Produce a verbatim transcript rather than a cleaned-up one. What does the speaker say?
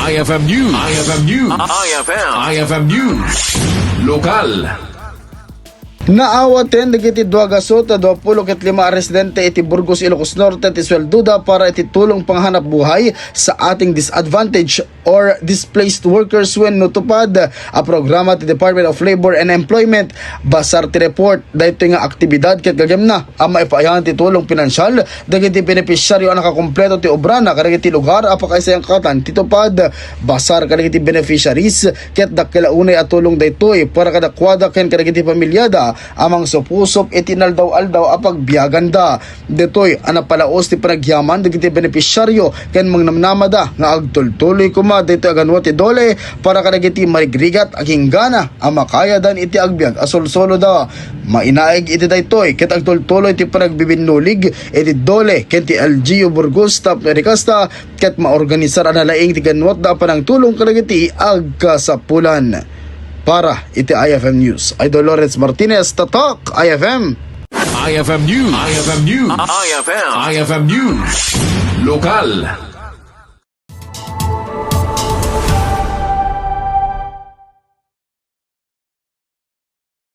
I F M News. I F M News. I F M. I F M News. Lokal. Naawaten dagiti dua gasut a duapulo ket lima a residente iti Burgos, Ilocos Norte ti sueldoda para iti tulong panghanap buhay sa ating disadvantaged or displaced workers wenno TUPAD a programa ti Department of Labor and Employment. Basar ti report, daytoy nga aktibidad ket gagemna a maipayan ti tulong pinansial dagiti benepisyaryo a nakakompleto ti obrana kadagiti lugar a pakaisayangkatan ti TUPAD. Basar kadagiti beneficiaries ket dakkel a unay a tulong daytoy para kadakuada ken kadagiti pamilyada a mangsupusup iti inaldaw-aldaw a pagbiaganda. Daytoy a napalaos ti panagyaman dagiti benepisyaryo ken mangnamnamada nga agtultuloy koma daytoy a ganwa ti DOLE para kadagiti marigrigat a kinggana a makayadan iti agbiag a solsoloda. Mainaig iti daytoy ket agtultuloy ti panagbibinnulig iti DOLE ken ti L G U Burgos Staff Medicasta ket maorganisar a nalaing ti ganwatda a panangtulong kadagiti agkasapulan. Para iti I F M News, Idol Lawrence Martinez, Tatak I F M. I F M News. I F M News. I F M. I F M News. Lokal.